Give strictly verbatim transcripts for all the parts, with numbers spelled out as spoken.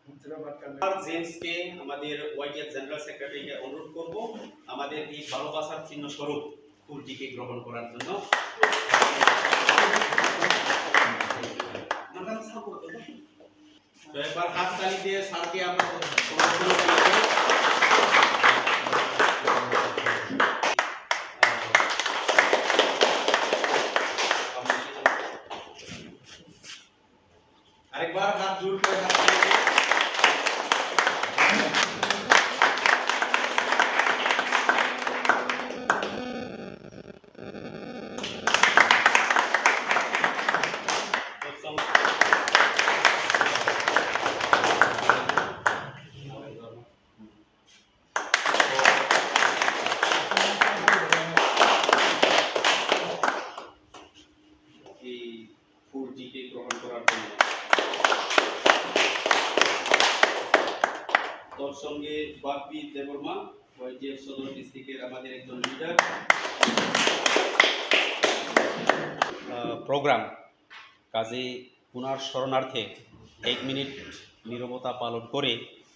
আর জেমসকে, আমাদের YTF general সেক্রেটারিকে অনুরোধ করব আমাদের এই ভালোবাসার চিহ্ন স্বরূপ ফুলটিকে গ্রহণ করার জন্য। তো একবার হাততালি দিয়ে স্যারকে আমরা সম্বর্ধনা জানাবো। আরেকবার হাত জোর করে হাত তালি দিয়ে। এই ফুলটিকে গ্রহণ করার জন্য। তৎসঙ্গে বাপ্পি দেববর্মা, ওয়াইটিএফ সদর ডিস্ট্রিক্টের আমাদের একজন লিডার। আহ, প্রোগ্রাম, কাজেই ওনার স্মরণার্থে এক মিনিট নীরবতা পালন করে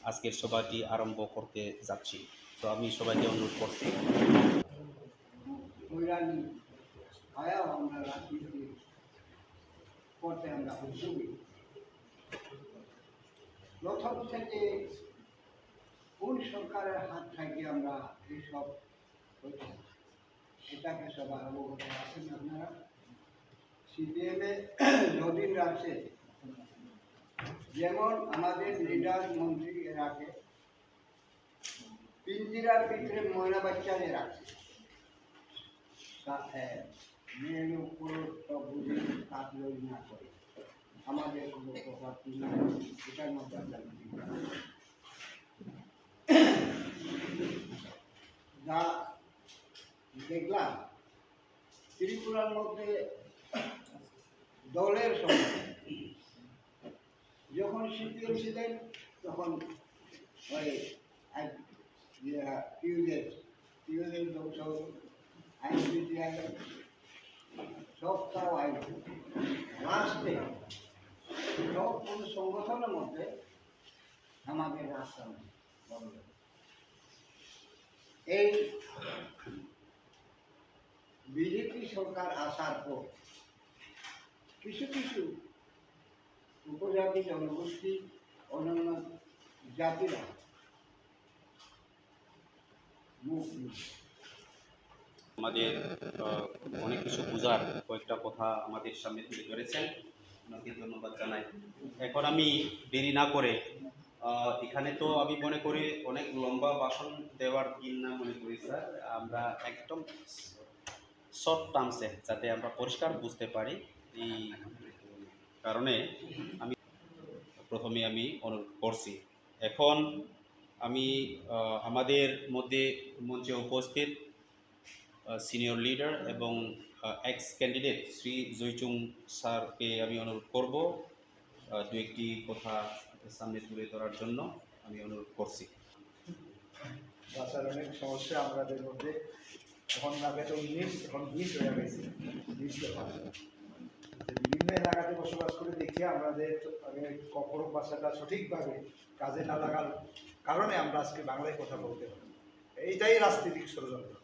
আজকের সভাটি আরম্ভ করতে যাচ্ছি। তো আমি সবাইকে অনুরোধ করছি। হয়রানি, ভয়াবহ আমরা রাজনীতি করতে আমরা উদ্যোগী। প্রথম থেকে কোন সরকারের হাত থেকে আমরা এইসব হয়েছে, এটাকে সবার অবগত আছেন আপনারা। সিপিএম এ যদিন রাখছে, যেমন আমাদের লিডার মন্ত্রী এর আগে পিঞ্জিরার ভিতরে ময়না বাচ্চা নিয়ে রাখছে। তা, এ, মেয়ের উপর তো বুঝে কাজ না করে। আমাদের কোনো প্রভাব নেই, এটার মধ্যে আমরা বুঝি না। যা দেখলাম, ত্রিপুরার মধ্যে দলের সময় যখন সিপিএম ছিলেন, তখন ওই আই-, ইয়ে, পিউজেড, পিউজেড দল সহ আইএনপিটিআই সব তাও আইন। লাস্টে সব কোনো সংগঠনের মধ্যে আমাদের রাস্তা নেই। এই বিজেপি সরকার আসার পর কিছু কিছু উপজাতি জনগোষ্ঠী, অন্যান্য জাতিরা মুখ আমাদের, আহ, অনেক কিছু বোঝার কয়েকটা কথা আমাদের সামনে তুলে ধরেছেন, ওনাকে ধন্যবাদ জানাই। এখন আমি দেরি না করে, আহ, এখানে তো আমি মনে করি অনেক লম্বা ভাষণ দেওয়ার দিন না মনে করি স্যার, আমরা একদম শর্ট টার্মসে যাতে আমরা পরিষ্কার বুঝতে পারি, এই কারণে আমি প্রথমে আমি অনুরোধ করছি। এখন আমি, আহ, আমাদের মধ্যে মঞ্চে উপস্থিত, আহ, সিনিয়র লিডার এবং, আহ, এক্স ক্যান্ডিডেট শ্রী জয়চুং স্যারকে আমি অনুরোধ করব, আহ, দু একটি কথা সামনে তুলে ধরার জন্য আমি অনুরোধ করছি। ভাষার অনেক সমস্যা আমাদের মধ্যে, এখন না পেতে উনিশ, এখন বিশ হয়ে গেছে, বিশ ব্যাপার। বিভিন্ন এলাকাতে বসবাস করে দেখে আমাদের আগে ককবরক ভাষাটা সঠিকভাবে কাজে না লাগার কারণে আমরা আজকে বাংলায় কথা বলতে হয়। এইটাই রাজনৈতিক ষড়যন্ত্র,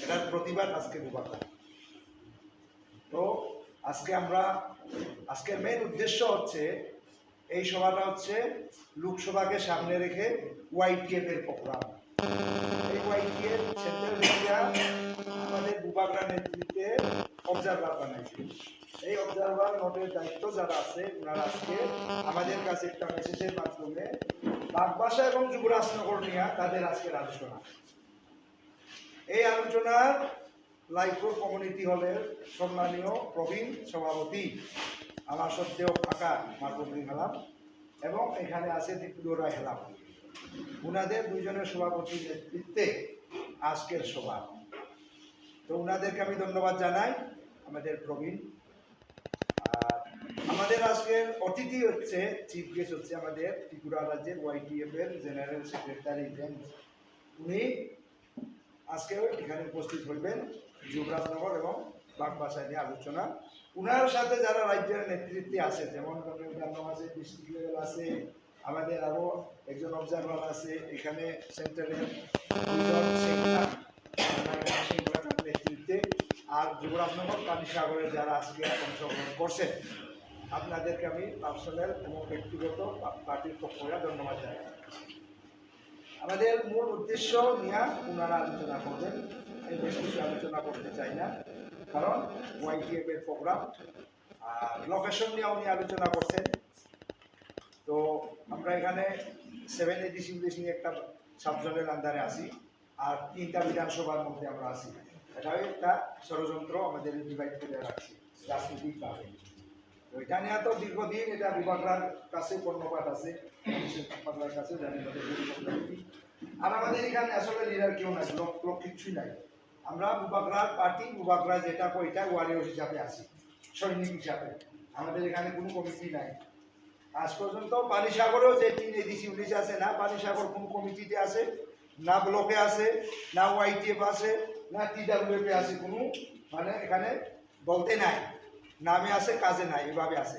এটার প্রতিবাদ আজকে বুবাকা। তো আজকে আমরা, আজকের মেইন উদ্দেশ্য হচ্ছে, এই সভাটা হচ্ছে লোকসভাকে সামনে রেখে ওয়াইটিএফ এর প্রোগ্রাম। এই ওয়াইটিএফ সেন্ট্রাল মিডিয়া আমাদের বুবাগ্রা নেতৃত্বে অবজারভার বানাইছে। এই অবজারভার নোটের দায়িত্ব যারা আছে, ওনারা আজকে আমাদের কাছে একটা মেসেজের মাধ্যমে বাগবাসা এবং যুবরাজনগর নিয়ে তাদের আজকের আলোচনা। এই আলোচনার লাইকোর কমিউনিটি হলের সম্মানীয় প্রবীণ সভাপতি, আমার সত্ত্বেও ফাঁকা মার্গগ্রী হালাম, এবং এখানে আছে দীপুদ রায় হালাম। ওনাদের দুইজনের সভাপতির নেতৃত্বে আজকের সভা। তো ওনাদেরকে আমি ধন্যবাদ জানাই, আমাদের প্রবীণ। আর আমাদের আজকের অতিথি হচ্ছে, চিফ গেস্ট হচ্ছে আমাদের ত্রিপুরা রাজ্যের ওয়াইটিএফ এর জেনারেল সেক্রেটারি, উনি আজকেও এখানে উপস্থিত হইবেন যুবরাজনগর এবং বাগবাসা নিয়ে আলোচনা। উনার সাথে যারা রাজ্যের নেতৃত্বে আছে, যেমন আছে, ডিস্ট্রিক্ট লেভেল আছে, আমাদের আরো একজন অবজারভার আছে এখানে সেন্টারের দুজন সেন্টার নেতৃত্বে, আর যুবরাজনগর পানিসাগরের যারা আজকে অংশগ্রহণ করছেন, আপনাদেরকে আমি পার্সোনাল এবং ব্যক্তিগত পা- পার্টির পক্ষ থেকে ধন্যবাদ জানাই। আমাদের মূল উদ্দেশ্য নিয়ে ওনারা আলোচনা করবেন। আমি বেশ কিছু আলোচনা করতে চাই না, কারণ ওয়াইটিএফ এর প্রোগ্রাম আর লোকেশন নিয়ে উনি আলোচনা করছেন। তো আমরা এখানে সেভেন এডিসি পুলিশ নিয়ে একটা সাব জোনের আন্ডারে আছি, আর তিনটা বিধানসভার মধ্যে আমরা আছি। এটাও একটা ষড়যন্ত্র, আমাদের ডিভাইড করে রাখছে রাজনৈতিকভাবে। তো এটা নিয়ে তো দীর্ঘদিন এটা বুবাগ্রার কাছে কর্ণপাত আছে, বিশেষ বুবাগ্রার কাছে জানি না যে কি। আর আমাদের এখানে আসলে লিডার কেউ নাই, ব্লক ব্লক কিচ্ছুই নাই। আমরা বুবাগ্রার পার্টি, বুবাগ্রা যেটা কয় এটা ওয়ারিয়র হিসাবে আছি, সৈনিক হিসাবে। আমাদের এখানে কোনো কমিটি নাই। আজ পর্যন্ত পানিসাগরেও যে তিন এডিসি পুলিশ আছে না, পানিসাগর কোনো কমিটিতে আছে না, ব্লকে আছে না, ওয়াইটিএফ আছে না, টিডাব্লিউএফ এ আছে, কোনো মানে এখানে বলতে নাই, নামে আছে কাজে নাই, এভাবে আছে।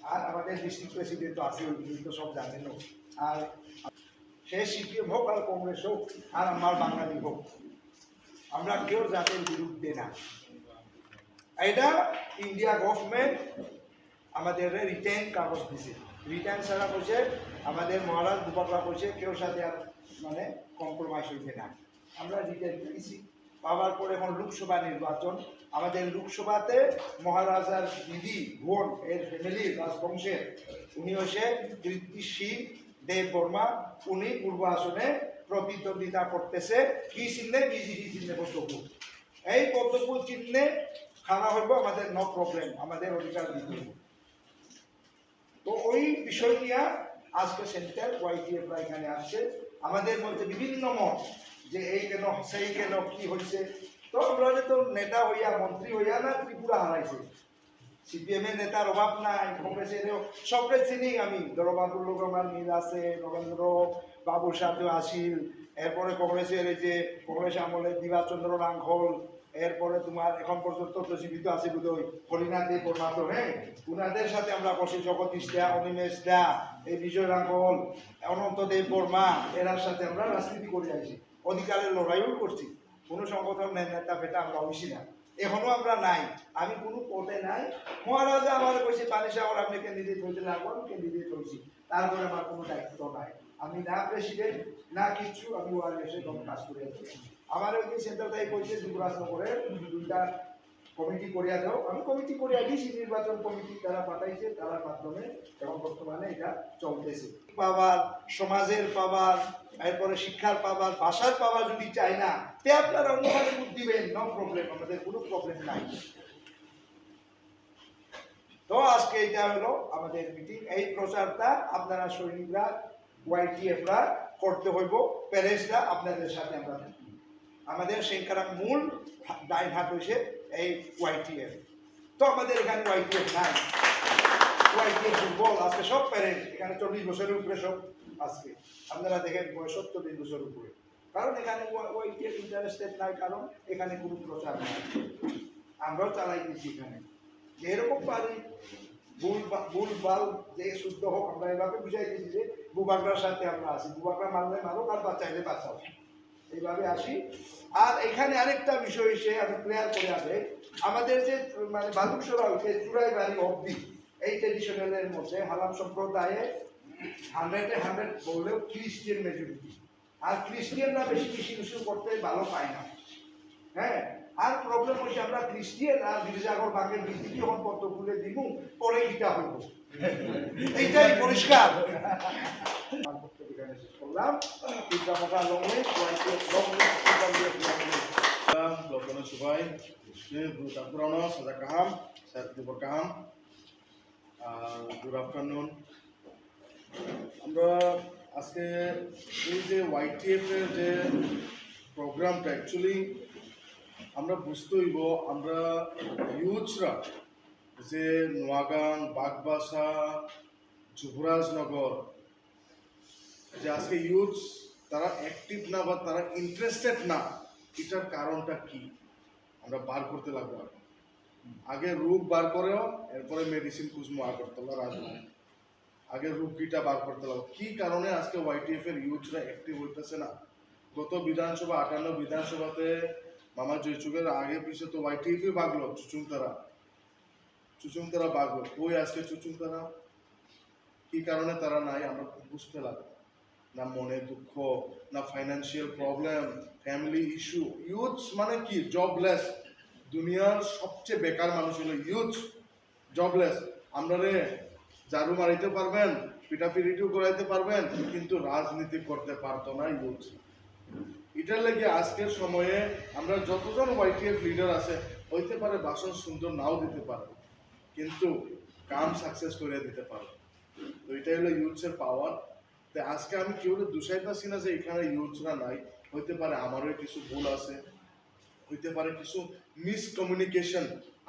আর আমাদের ডিস্ট্রিক্ট প্রেসিডেন্ট তো আছে, ওইগুলি তো সব জানেন। আর সে সিপিএম হোক আর কংগ্রেস হোক আর আমার বাঙালি হোক, আমরা কেউ জাতির বিরুদ্ধে না। এটা ইন্ডিয়া গভর্নমেন্ট আমাদের রিটেন কাগজ দিছে। রিটেন ছাড়া কইছে, আমাদের মহারাজ বুবাগ্রা কইছে কেউ সাথে আর মানে কম্প্রোমাইজ হইবে না। আমরা রিটেন পেয়েছি, পাওয়ার পরে এখন লোকসভা নির্বাচন। আমাদের লোকসভাতে মহারাজার দিদি বোন এর ফ্যামিলি রাজবংশের, উনি হচ্ছে কীর্তি সিং দেব বর্মা, উনি পূর্ব আসনে প্রতিদ্বন্দ্বিতা করতেছে। কি চিহ্নে? বিজেপি চিহ্নে পদ্মফুল। এই পদ্মফুল চিহ্নে খাড়া হইব, আমাদের নো প্রবলেম, আমাদের অধিকার দিতে হবে। তো ওই বিষয় নিয়ে আজকে সেন্ট্রাল ওয়াইটিএফ রা এখানে আসছে। আমাদের মধ্যে বিভিন্ন মত যে এই কেন, সেই কেন, কি হয়েছে। তো আমরা তো নেতা হইয়া, মন্ত্রী হইয়া না ত্রিপুরা হারাইছে। সিপিএম এর নেতার অভাব নাই, কংগ্রেসের সবরে চিনি আমি। ধরো বাবুর লোক আমার মিল আছে, নরেন্দ্র বাবুর সাথে আসিল, এরপরে কংগ্রেসের এই যে কংগ্রেস আমলে দিবাচন্দ্র রাংখল, এরপরে তোমার এখন পর্যন্ত তো জীবিত আছে বোধহয় হরিনাথ দেব বর্মা তো, হ্যাঁ, উনাদের সাথে আমরা বসে জগদীশ দা, অনিমেষ দা, এই বিজয় রাংখল, অনন্ত দেব বর্মা, এরার সাথে আমরা রাজনীতি করে আইছি, অধিকারের লড়াইও করছি। কোনো সংগঠন নে-, নেতা ফেতা আমরা হইছি না, এখনো আমরা নাই। আমি কোনো পদে নাই। মহারাজা আমার কইছে পানিসাগর আপনি ক্যান্ডিডেট হইতে লাগবো, আমি ক্যান্ডিডেট হইছি, তারপরে আমার কোনো দায়িত্ব নাই। আমি না প্রেসিডেন্ট না কিচ্ছু, আমি ওয়ার্ল্ড এসে কোনো কাজ করে আছি। আমার ওই দিন সেন্টার তাই কইছে যুবরাজনগরে দুইটা কমিটি করিয়া দাও। আমি কমিটি করিয়া দিয়েছি, নির্বাচন কমিটি তারা পাঠাইছে, তারার মাধ্যমে এখন বর্তমানে এটা চলতেছে। পাওয়ার, সমাজের পাওয়ার, এরপরে শিক্ষার পাওয়ার, ভাষার পাওয়ার যদি চাই না, তে আপনারা অন্যভাবে ভোট দিবেন, নো প্রবলেম, আমাদের কোনো প্রবলেম নাই। তো আজকে এটা হলো আমাদের মিটিং। এই প্রচারটা আপনারা সৈনিকরা, ওয়াইটিএফ রা করতে হইব, প্যারেন্টসরা আপনাদের সাথে আমরা থাকি। আমাদের সেঙ্কারাং মূল ডাইন হাত হইছে এই ওয়াইটিএফ। তো আমাদের এখানে ওয়াইটিএফ নাই, ওয়াইটিএফ দুর্বল। আজকে সব প্যারেন্টস এখানে চল্লিশ বছরের উপরে সব। আজকে আপনারা দেখেন বয়স চল্লিশ বছর উপরে, কারণ এখানে ওয়াইটিএফ ইন্টারেস্টেড নাই, কারণ এখানে কোনো প্রচার নাই। আমরাও চালাই দিচ্ছি এখানে, যেরকম পারি ভুল বা- ভুল ভাল যে শুদ্ধ হোক, আমরা এভাবে বুঝাই দিচ্ছি যে বুবাগ্রার সাথে আমরা আছি, বুবাগ্রা মানলে মারো, আর বাঁচাইলে বাঁচাও, এইভাবে আসি। আর এখানে আরেকটা বিষয় এসে আমি ক্লিয়ার করে আসে, আমাদের যে মানে বালুকসরা হইতে চুরাইবাড়ি অব্দি এই ট্রেডিশনাল এর মধ্যে হালাম সম্প্রদায়ে হান্ড্রেডে হান্ড্রেড বললেও খ্রিস্টিয়ান মেজরিটি। আর খ্রিস্টিয়ানরা বেশি বেশি কিছু করতে ভালো পায় না। হ্যাঁ, আর প্রবলেম হচ্ছে আমরা খ্রিস্টিয়ান আর গির্জাঘর ভাঙে বিজেপি হন পদ্ম ফুলে দিব, পরে ইটা হইব। এইটাই পরিষ্কার। এখানে শেষ করলাম। তিনটা কথা long list, one two long list, তিনটা list, long list. Lockdown-o subai, bwrwi takhurokno sajak kaham, sir, khobor kaham. Good afternoon. আমরা আজকে এই যে ওয়াইটিএফ এর যে প্রোগ্রামটা, অ্যাকচুয়ালি আমরা বুঝতে হইব, আমরা ইউথরা যে নোয়াগাং, বাগবাসা, যুবরাজনগর, যে আজকে ইউথ তারা অ্যাক্টিভ না বা তারা ইন্টারেস্টেড না, এটার কারণটা কি আমরা বার করতে লাগবো। আগে রোগ বার করেও, এরপরে মেডিসিন খুঁজবো আগরতলা, রাজধানী। আগে রুগীটা বার করতে লাগবে। কি কারণে আজকে ওয়াইটিএফ এর ইউথরা অ্যাক্টিভ হইতেছে না? গত বিধানসভা, আটান্ন বিধানসভাতে মামা জয়চুকের আগে পিছে তো ওয়াইটিএফ ই বাগলো, চুচুংতারা, চুচুংতারা বাগলো। কই আজকে চুচুংতারা? কি কারণে তারা নাই, আমরা বুঝতে লাগবে। না মনে দুঃখ, না financial problem, family issue. Youth মানে কি? জবলেস। দুনিয়ার সবচেয়ে বেকার মানুষ হলো ইউথ। জবলেস। আমরারে ঝাড়ু মারাইতে পারবেন, পিটাপিটিও করাইতে পারবেন, কিন্তু রাজনীতি করতে পারতো না ইউথ। এটার লাগি আজকের সময়ে আমরা যতজন ওয়াইটিএফ লিডার আছে, হইতে পারে ভাষণ সুন্দর নাও দিতে পারে, কিন্তু কাম সাকসেস করে দিতে পারে। তো এটাই হলো ইউথসের পাওয়ার। তো আজকে আমি কেউরে দুষাইতেছি না যে এখানে ইউথরা নাই, হইতে পারে আমারও কিছু ভুল আছে, হইতে পারে কিছু মিসকমিউনিকেশন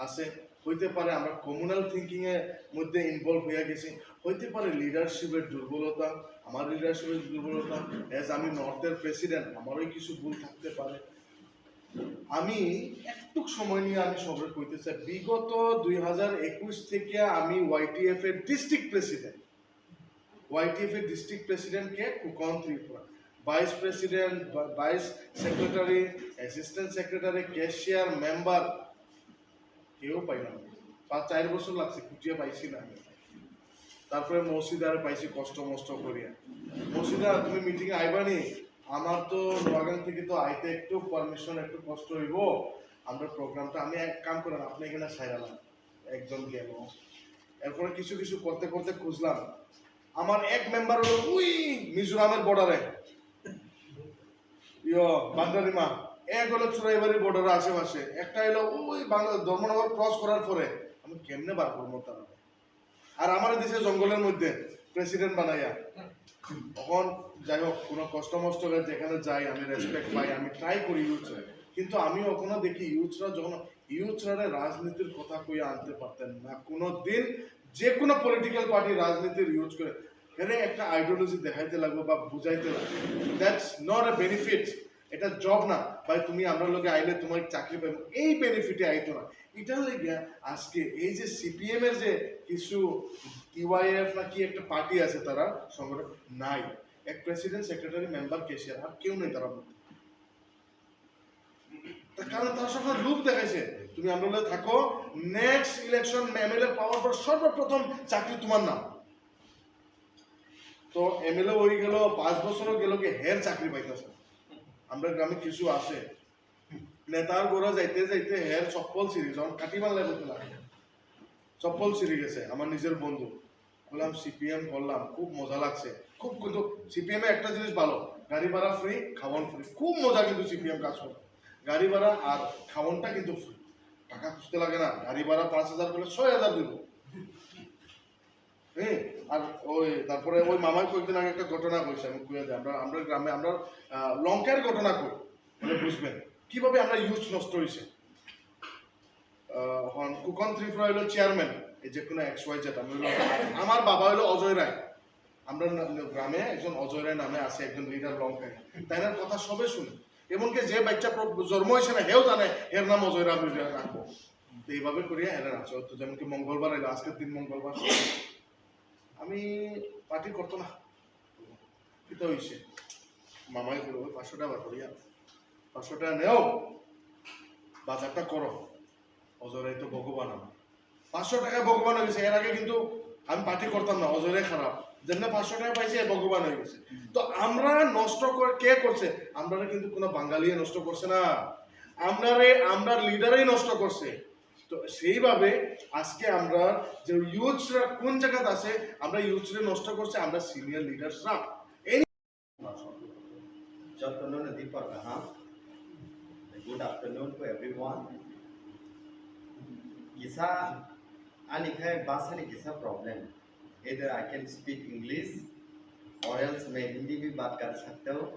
আছে, হইতে পারে আমরা কমিউনাল থিঙ্কিং এর মধ্যে ইনভলভ হয়ে গেছি, হইতে পারে লিডারশিপের দুর্বলতা, আমার লিডারশিপের দুর্বলতা। এজ আমি নর্থের প্রেসিডেন্ট, আমারও কিছু ভুল থাকতে পারে। আমি একটু সময় নিয়ে আমি সবরে কইতে চাই, বিগত দুই হাজার একুশ থেকে আমি ওয়াইটিএফ এর ডিস্ট্রিক্ট প্রেসিডেন্ট। ওয়াইটিএফ এর ডিস্ট্রিক্ট প্রেসিডেন্ট কে? কুকন Tripura. Vice president, vice secretary, assistant secretary, cashier, member, কেউ পাই না। পাঁচ চার বছর লাগছে, খুঁজিয়া পাইছি না আমি। তারপরে মসজিদারে পাইছি কষ্ট মষ্ট করিয়া। মসজিদা, তুমি মিটিং এ আইবানি? আমার তো নোয়াগাং থেকে তো আইতে একটু পারমিশন একটু কষ্ট হইব। আমরা প্রোগ্রামটা, আমি এক কাম করেন, আপনি এখানে সাইরালাম, একজন গেল। এরপরে কিছু কিছু করতে করতে খুঁজলাম, আমার এক মেম্বার হলো ওই মিজোরামের বর্ডারে, ইয়ো বান্দারিমা, এক হলো চুরাইবাড়ি বর্ডারের আশেপাশে, একটা হলো ওই বাংলা ধর্মনগর ক্রস করার পরে। আমি কেমনে বার করবো তারা? আর আমার দেশে জঙ্গলের মধ্যে প্রেসিডেন্ট বানাইয়া। এখন যাই হোক, কোনো কষ্ট মষ্ট হলে যেখানে যাই আমি রেসপেক্ট পাই, আমি ট্রাই করি ইউথ, কিন্তু আমি ওখানে দেখি ইউথরা যখন ইউথরা রাজনীতির কথা কইয়া আনতে পারতেন না কোনো দিন। যে কোনো পলিটিক্যাল পার্টি রাজনীতির ইউজ করে, এরে একটা আইডিওলজি দেখাইতে লাগবো বা বুঝাইতে লাগবো, that's not a benefit। এটা জব না ভাই, তুমি আমরা লগে আইলে তোমার চাকরি পাইবো, এই বেনিফিটে আইতো না। এটা হলে গিয়া আজকে এই যে সিপিএম এর যে কিছু ইউআইএফ না কি একটা পার্টি আছে, তারা সংগঠন নাই, এক প্রেসিডেন্ট, সেক্রেটারি, মেম্বার, ক্যাশিয়ার, আর কেউ নেই তারা মধ্যে। তার কারণ তারা সবসময় লোভ দেখাইছে, তুমি আমরা লগে থাকো, নেক্সট ইলেকশন এমএলএ পাওয়ার পর সর্বপ্রথম চাকরি তোমার নাম। তো এমএলএ হয়ে গেল, পাঁচ বছরও গেল কি হের চাকরি পাইতেছে। আমরা গ্রামে কিছু আছে, নেতার ঘরে যাইতে যাইতে হের চপ্পল ছিঁড়ি, যখন কাটি বাংলায় বলতে লাগে, চপ্পল ছিঁড়ে গেছে আমার নিজের বন্ধু। বললাম, সিপিএম করলাম, খুব মজা লাগছে, খুব। কিন্তু সিপিএম এ একটা জিনিস ভালো, গাড়ি ভাড়া ফ্রি, খাওয়ান ফ্রি, খুব মজা। কিন্তু সিপিএম কাজ করে, গাড়ি ভাড়া আর খাওয়ানটা কিন্তু ফ্রি, টাকা খুঁজতে লাগে না। গাড়ি ভাড়া পাঁচ হাজার করলে ছয় হাজার দিব। হ্যাঁ, আর ওই তারপরে ওই মামাই কয়েকদিন আগে একটা ঘটনা কইছে, আমি কইয়া দিই, আমরা আমরা গ্রামে আমরা আহ, লঙ্কার ঘটনা কই, মানে বুঝবেন কিভাবে আমরা ইউথ নষ্ট হয়েছে। আহ, এখন কুকন ত্রিপুরা হইলো চেয়ারম্যান, এই যে কোনো এক্স ওয়াই জেড, আমি হইলো, আমার বাবা হইলো অজয় রায়। আমরা না-, গ্রামে একজন অজয় রায় নামে আছে, একজন লিডার লঙ্কায়, তাই না? কথা সবে শুনে, এমনকি যে বাচ্চা প্র-, জন্ম হয়েছে না, হেও জানে এর নাম অজয় রায়, আমি রাখবো। তো এইভাবে করিয়া এরা রাখছে। তো যেমন কি মঙ্গলবার এলো, আজকের দিন মঙ্গলবার, আমি পার্টি করতো না। কিতা হইছে? মামাই বলল, "ওই পাঁচশো টাকা বার করিয়া, পাঁচশো টাকা নেও, বাজারটা করো।" অজয় রায় তো ভগবান আমার। পাঁচশো টাকায় ভগবান হয়ে গেছে। এর আগে কিন্তু আমি পার্টি করতাম না, অজয় রায় খারাপ। যেমনি পাঁচশো টাকা পাইছে, এ ভগবান হয়ে গেছে। তো আমরা নষ্ট করে, কে করছে? আমরা কিন্তু কোনো বাঙালি নষ্ট করছে না, আমরারে, আমরা লিডারই নষ্ট করছে। তো সেইভাবে আজকে আমরা যে ইউথরা কোন জায়গাতে আছে, আমরা ইউথরা নষ্ট করছে, আমরা সিনিয়র লিডার্সরা। Jottono no dipor kaham. Good afternoon to everyone. Kisa ani khai bhasha ni kisa problem. Either I can speak English or else मैं हिंदी भी बात कर सकता हूँ,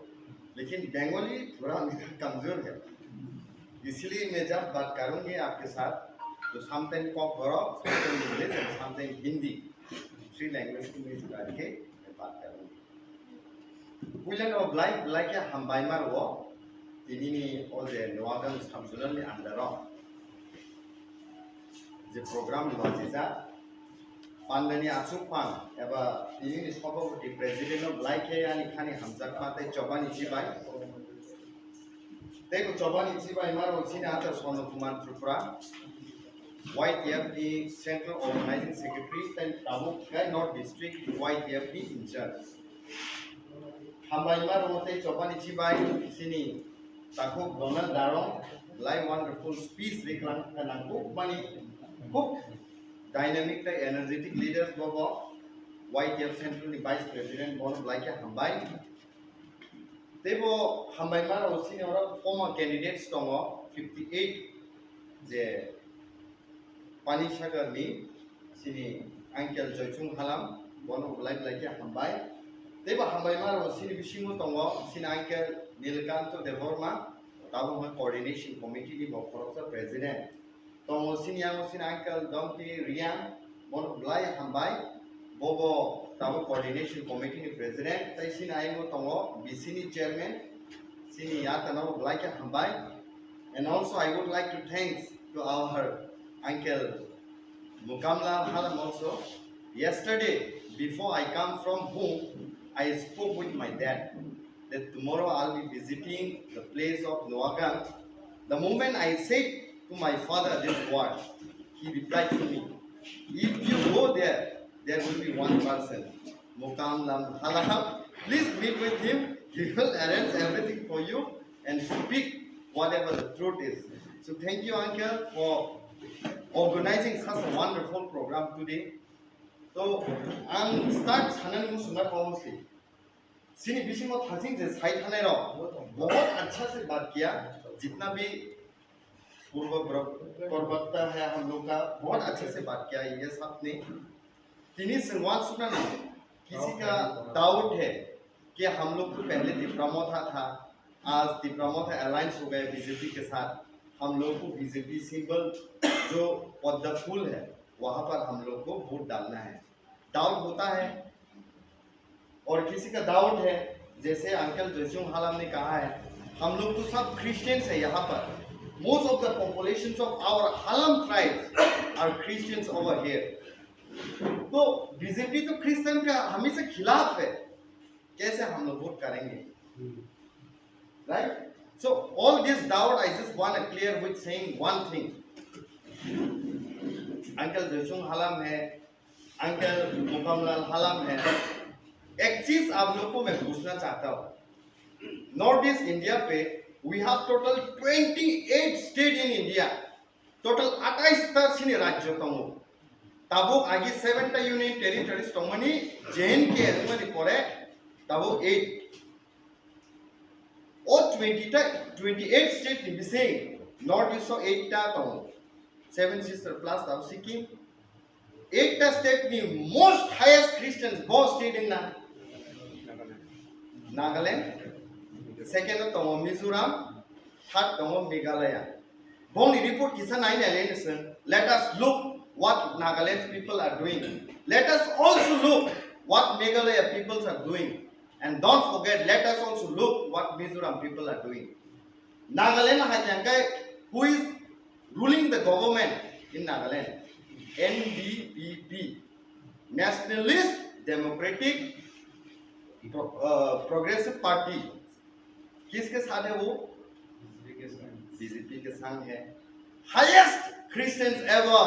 लेकिन बंगाली थोड़ा मेरा कमजोर है, इसलिए मैं जब बात करूँगी आपके साथ तो समटाइम कॉकबरक, sometime English and sometime Hindi, three language को मिक्स करके मैं बात करूँगी। Puilano belai belai khe hambai ma rwo, tinini o je Noagang sub-zonal ni under o je program lwajijak, Pandani achuk phan eba tinini sabhapati president no belai khe ani khani hamjakma tei chobani chibai. Tei bo chobani chibai maro chini ata Sono Kumar Tripura, Y T F ni Central Organizing Secretary tei tabuk khe North District Y T F ni in charge. Hambai maro tei chobani chibai chini takhuk Donald Darong belai wonderful speech riklang kanang kuk mani kuk dynamic tei energetic leaders bobo Y T F Central ni Vice President bono belai khe hambai. Tei bo hambai maro chini oro former candidates tongo fifty eight je Pani Sagar ni chini uncle Joychung Halam bono belai belai khe hambai. Tei bo hambai maro chini bisingo tongo chini uncle Nilkanto Debbarma, tabuk coordination committee ni bo khoroksa president. Tongo sini yango sini uncle Domti Riang, bono belai hambai. Bobo tabuk coordination committee ni president, tei sini ayungo tongo B C ni chairman, sini yatano belai khe hambai. And also I would like to thanks to our uncle Mukamlal Halam also. Yesterday, before I come from home, I spoke with my dad that tomorrow I'll be visiting the place of Noagang. The moment I said to my father this word, he replied to me, "If you go there, there will be one person, Mukam Lam Halaham. Please meet with him. He will arrange everything for you and speak whatever the truth is." So thank you, uncle, for organizing such a wonderful program today. So, ang start sanani muchungna kau si. Chini bisingo thaching je sai thanai rok, bahut acha se baat kiya, jitna bhi purva pro-, pravakta hai hum log ka bahut acha se baat kiya ye sab ne. Tini chwng uansukna nango, kisi ka doubt hai ki hum log to pehle Tipra Motha tha, aaj Tipra Motha alliance ho gaya B J P ke saath, hum log ko B J P symbol jo padma phool hai, wahan par hum log ko vote dalna hai. Doubt hota hai. और किसी का डाउट है, जैसे अंकल जोशुंग हालाम ने कहा है, हम लोग तो सब क्रिश्चियंस है यहाँ पर। Most of the populations of our Halam tribes are Christians over here. तो बीजेपी तो क्रिश्चियन का हमेशा खिलाफ है, कैसे हम लोग वोट करेंगे? Right? So all this doubt I just want to clear with saying one thing. Uncle जोशुंग हालाम है, अंकल मुकमलाल हालाम है। एक चीज आप लोग को मैं पूछना चाहता हूँ, नॉर्थ ईस्ट इंडिया पे we have total twenty eight state in India, total আঠাইশটা sini rajyo tongo. Tabuk agi seventa union territories tongmani J N K wngmani pore tabuk eight. O twenty ta, twenty eight state ni bising North East o eight ta tongo. Seven Sister plus tabuk Sikkim. Eight ta state ni most highest Christians bo state wngna Nagaland. Second o tongo Mizoram. Third tongo Meghalaya. Bongni report kisa nai nai le nung, let us look what Nagaland people are doing. Let us also look what Meghalaya peoples are doing. And don't forget, let us also look what Mizoram people are doing. Nagaland hai jangkai, who is ruling the government in Nagaland? N D P P, Nationalist Democratic Pro-, uh, Progressive Party. किसके साथ है वो? बीजेपी के संग है। Highest Christians ever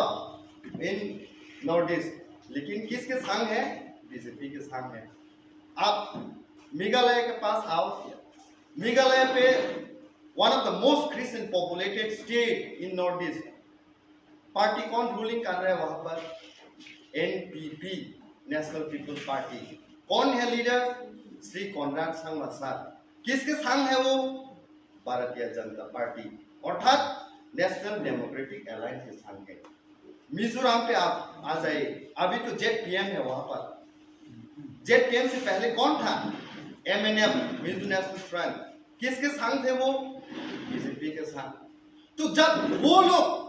in North East, लेकिन किसके संग है? बीजेपी के संग है। आप मेघालय के पास आओ, मेघालय पे one of the most Christian populated state in North East, party कौन रूलिंग कर रहा है वहां पर? NPP, national people's party. कौन है leader? Shri Conrad Sangma sir. किसके संग है वो? भारतीय जनता पार्टी, अर्थात नेशनल डेमोक्रेटिक अलायंस के संग है। मिजोरम पे आप आ जाइए, अभी तो जेड पीएम है वहां पर। जेड पीएम से पहले कौन था? एमएनएफ, मिजो नेशनल फ्रंट। किसके संग थे वो? बीजेपी के संग। तो जब वो लोग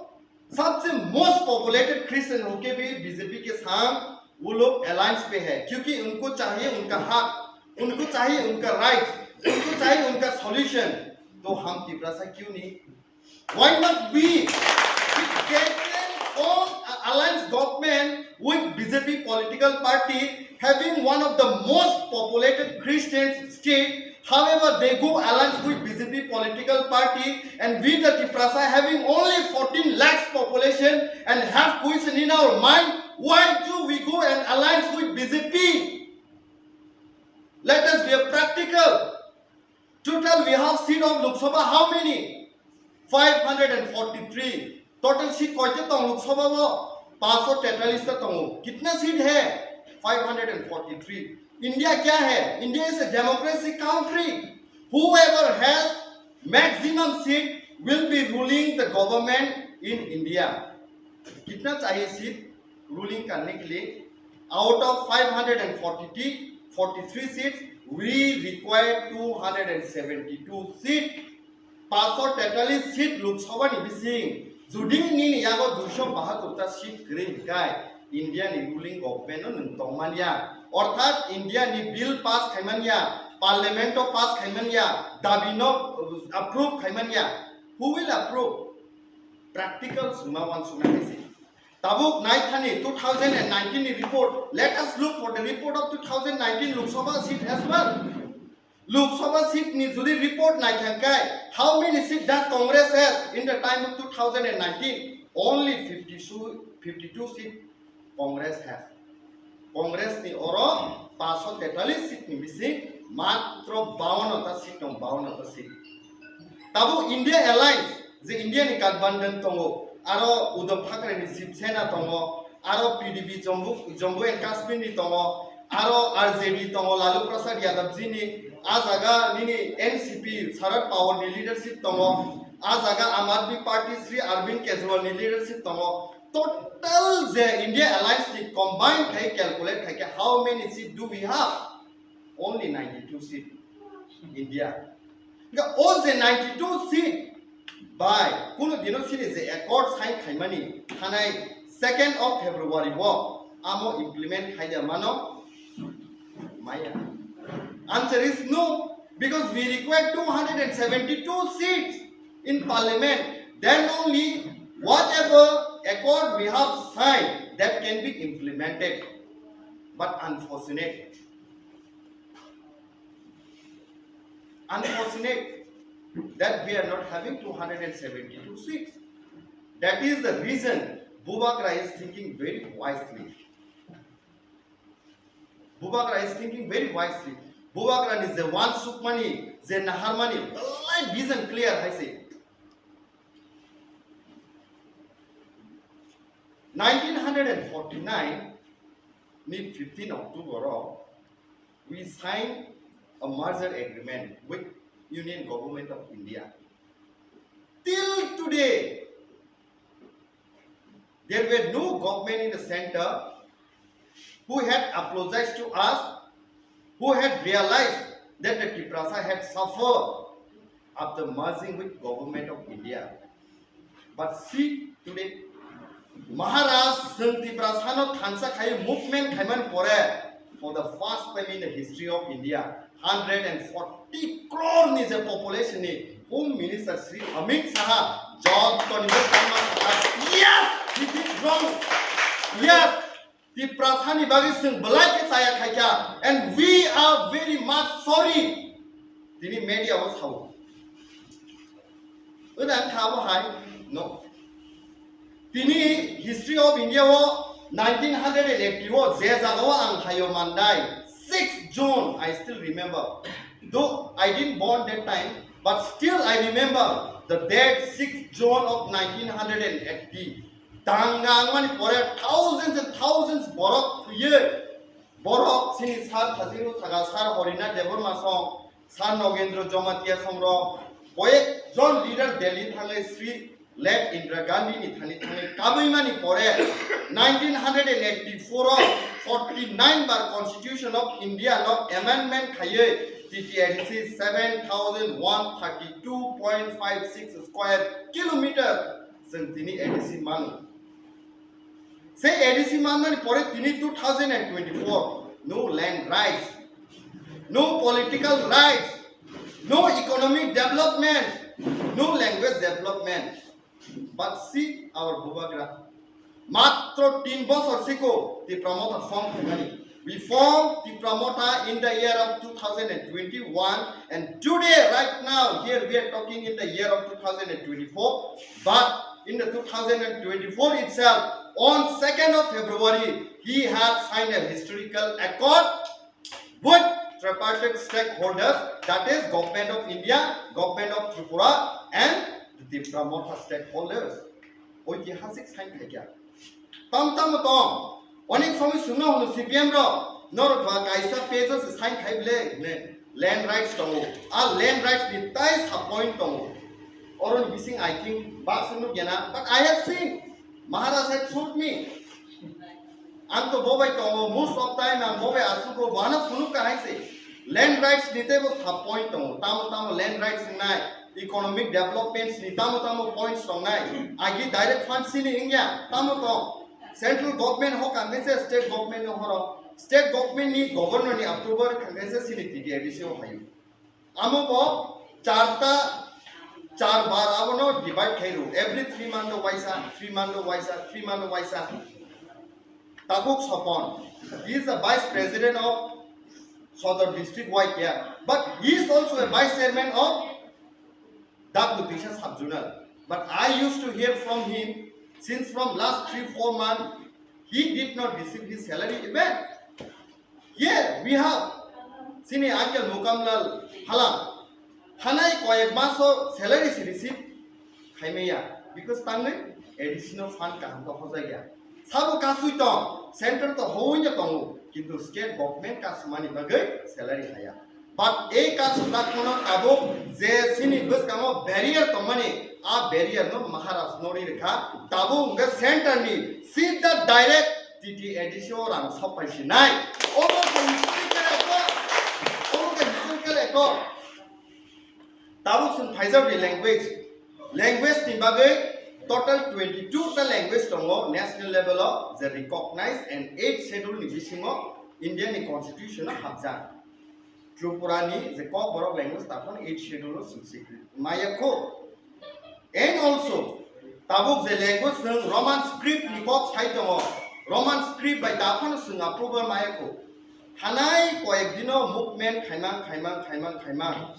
सबसे मोस्ट पॉपुलेटेड क्रिश्चियन होके भी बीजेपी के साथ वो लोग अलायंस पे है, क्योंकि उनको चाहिए उनका हक, उनको चाहिए उनका राइट, उनको चाहिए उनका सॉल्यूशन। तो हम तिपरासा क्यों नहीं? Why not we? form a alliance government with B J P political party, having one of the most populated Christian state. However, they go alliance with B J P political party, and we the Tiprasa having only fourteen lakhs population and have question in our mind, why do we go and alliance with B J P? Let us be a practical. Total we have seat of Lok Sabha how many? Five hundred and forty-three. Total seat koita tong Lok Sabha o? Paanch sho tetalis ta tongo. Kitna seat hai? Five hundred and forty-three. India kya hai? India is a democracy country. Whoever has maximum seat will be ruling the government in India. Kitna chahiye seat ruling karne ke liye? Out of five hundred and forty, forty-three seats, we require two hundred and seventy-two seat. Paanch sho tetalis seat Lok Sabha ni bising, jodi nini yago dui sho bahatur ta seat kwrwi hwnkhe, India ni ruling government no nwng tongmanya. Orthat India ni bill pass khaimanya, parliament o pass khaimanya, dabi no approve khaimanya. Who will approve? Practical swngma wansuknai hai se. Tabuk nai thani two thousand and nineteen ni report. Let us look for the report of two thousand nineteen Lok Sabha seat as well. Lok Sabha seat ni jodi report nai thangkai, how many seat does Congress has in the time of two thousand and nineteen? Only fifty-two, fifty-two seat Congress has. Congress ni oro paanch sho tetalis seat ni bising matro bawanno ta seat tong, bawanno ta seat. Tabuk India Alliance, je India ni Gathbandhan tongo, aro Uddhav Thackeray ni Shiv Sena tongo, aro P D P Jammu, Jammu and Kashmir ni tongo, aro R J D tongo, Lalu Prasad Yadav ji ni, a jaga nini N C P Sharad Pawar ni leadership tongo, a jaga Aam Aadmi Party Sri Arvind Kejriwal ni leadership tongo. Total je India Alliance ni combine khai calculate khai khe how many seat do we have? Only ninety-two seat India. Hingkhe o je ninety-two seat bai kunu dino sini je accord sign khaimani thanai second of February o amo implement khaida mano? Maya. Answer is no, because we require two hundred and seventy-two seats in parliament. Then only whatever accord we have signed, that can be implemented. But unfortunate, unfortunate that we are not having two hundred and seventy-two seats. That is the reason Bubagra is thinking very wisely. Bubagra is thinking very wisely. Bubagra ni je wansukmani, je naharmani, belai vision clear hai se. Nineteen hundred and forty-nine ni fifteen October o, we signed a merger agreement with Union Government of India. Till today, there were no government in the center who had apologized to us, who had realized that the Tiprasa had suffered after merging with Government of India. But see today, Maharaj, chwng Tiprasa no thansa khai movement khaimani pore, for the first time in the history of India, hundred and forty crore ni je population ni Home Minister Shri Amit Shah jotoni bo thanma sakha, yes, he did wrong. Yes, Tiprasa ni bagwi chwng belai khe chaya khaikha, and we are very much sorry. Tini media o sao. Wngkha abo hai, no. Tini history of India o nineteen hundred and eighty o je jaga o ang hayo mandai, six June, I still remember. Though I didn't born that time, but still I remember the date six June of nineteen hundred and eighty. Danga wngmani pore thousands and thousands borok thwiwi, borok chini sir Thajirao Saga, sir Harinath Debbarma song, sir Nagendra Jamatia songrok, koyek jon leader Delhi thangwi Sri late Indira Gandhi ni thani thangwi kabwi mani pore nineteen hundred and eighty-four o forty-nine bar Constitution of India no amendment khaiwi T T A D C seven thousand one thirty-two point five six square kilometer chwng tini A D C mano. Se A D C mannani pore tini two thousand and twenty-four, no land rights, no political rights, no economic development, no language development. But see our Bubagra. Matro tin bosor siko Tipra Motha form khaimani. We formed Tipra Motha in the year of two thousand and twenty-one, and today, right now, here we are talking in the year of two thousand and twenty-four, but in the two thousand and twenty-four itself, on second of February, he has signed a historical accord with tripartite stakeholders, that is Government of India, Government of Tripura, and the Tipra Motha stakeholders. Oitihasik sign khaikha. Tam tam tong. Onek somoi sungno hunu C P M ro. Norok ba kaisa page o se sign khai bile ne land rights tongo. A land rights ni tai sa point tongo. Oron bising I think ba sunu gena. But I have seen Maharaj had showed me. Ang to bobai tongo, most of time ang bobai asugo, bana phunuk ka hai se. Land rights ni tebo sa point tongo, tamo tamo land rights nai, economic developments ni tamo tamo points tongnai, agi direct fund sini ingya, tamo tong. Central government ho kangkhe se state government no horo, state government ni governor ni approval kangkhe se sini T T A D C o hayo. Amo bo charta, char bar abono divide khai rw. Every three month o waisa, three month o waisa, three month o waisa. Tabuk Sopon, he is the vice president of Sodor district Y P F, but he is also a vice chairman of Dakbutisa sub-zonal. But I used to hear from him since from last three, four months, he did not receive his salary even. Here we have sini Uncle Mukamlal Halam. Thanai koyek maso salary si receive khaimaya, because tangni A D C no fund kaham to hojaya. Sabo kasui tong, center to howinyo tongo, kintu state government kasumani bagwi salary haya. But ei kasu dakhono tabuk je sini bwskango barrier tongmani, a barrier no Maharaj no ri rikha, tabuk hwnkhe center ni sida direct T T A D C o rang sok pai sinai. Obo khe historical record. Obo khe historical record. Tabuk chwng phaijak di language. Language ni bagwi total twenty two ta language tongo national level o, je recognized and eighth schedule ni bisingo India ni constitution o hapjak. Tripura ni je Kokborok language taphano eighth schedule o chwng swikrwi maya kho. And also, tabuk je language chwng Roman script ni kok sai tongo, Roman script bai taphano chwng approval maya kho. Thanai koyek dino movement khaimang, khaimang, khaimang, khaimang.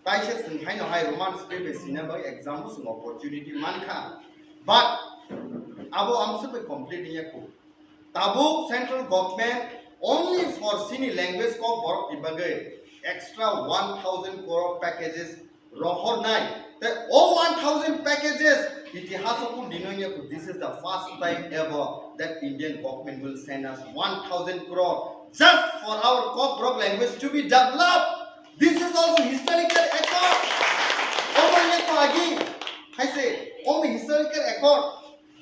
Taisa chwng haino hai Roman script bai sina bai exam o chwng opportunity mankha. But abo amsuk bai complete wngya kho. Tabuk central government only for sini language Kokborok ni bagwi extra one thousand crore packages rohornai. Te o one thousand packages itihaso kun dino wngya kho. This is the first time ever that Indian government will send us one thousand crore just for our Kokborok language to be developed. This is also historical accord. Omo wngya kho agi. Hai se, omo historical accord.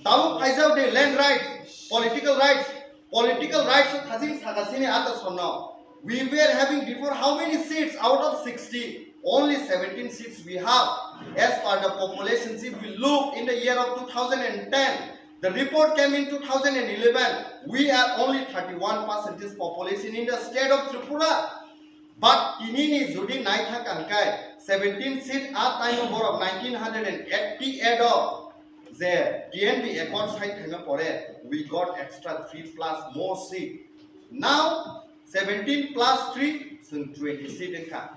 Tabuk phaijak de land rights, political rights, political rights o thajin sakasini ata somno. We were having before how many seats out of sixty? Only seventeen seats we have. As per the population, if we look in the year of two thousand and ten, the report came in two thousand and eleven, we are only thirty-one percentage population in the state of Tripura. But tinini jodi naithak ang kai, seventeen seat a time o borok nineteen hundred and eighty eight o je T N B accord sign khaima pore, we got extra three plus more seat. Now seventeen plus three, chwng twenty seat wngkha.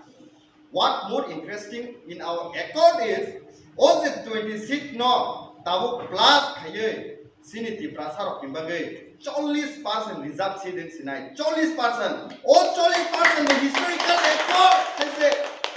What more interesting in our accord is, o je twenty seat no tabuk plus khaiwi sini Tiprasa rok ni bagwi chollish percent reserve seat wng sinai, chollish percent. O chollish percent ni historical record hai se